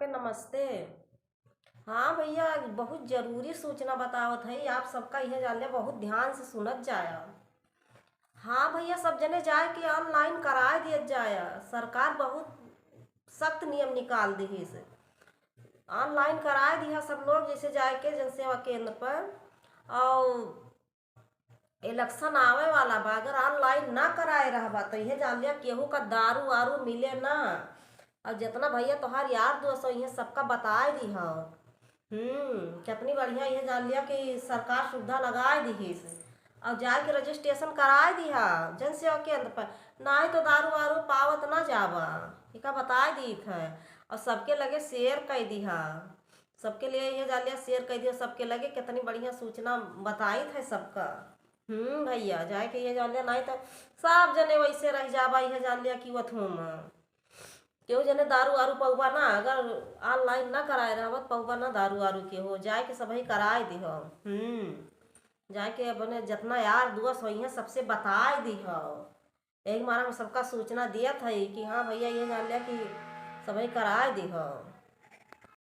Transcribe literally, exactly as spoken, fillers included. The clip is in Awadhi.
नमस्ते। हाँ भइया, बहुत जरूरी सूचना बतावत हई, आप सबका इहे जान लिया, बहुत ध्यान से सुनत जाया। हाँ भइया, सब जने जाए के online कराए दियत जाया, सरकार बहुत सख्त नियम निकाल दिहिस। Online कराए दिहा सब लोग, जैसे जाए के जनसेवा केंद्र पर। और election आवे वाला बा, अगर online ना कराए रहबा तो इहे जान लिया केहू का दारू वारू मिले ना। और जितना भइया तोहार यार दोस्त हो, इहे सबका बताए दिहा। हम्म, कितनी बढ़िया, इहे जान लिया कि सरकार सुविधा लगाए दिहिस। और जाए के registration कराए दिहा जनसेवा केंद्र पर, नाहीं तो दारू वारू पावत ना जाबा, एका बताए दीत है। और सबके लगे share कर दिहा, सबके लिए इहे जान लिया share कर दिहा, सबके लगे। कितनी बढ़िया सूचना बताइत है सबका। हम्म भइया, जाए के इहे जान लिया, नाहीं तो सब जने वैसे रह जाबा, इहे जान लिया कि वथुम केहू जने दारू वारू पौबा ना, अगर online ना कराए रहबत पौबा ना दारू वारू केहू, जाए के सबही कराए दिहो। हम्म, जाए के अपने जितना यार दोस्त होइहे सबसे बताए दिहो। यही मारा हम सबका सूचना दियत है कि हाँ भइया, इहे जान लिया कि सबही कराए दिहो।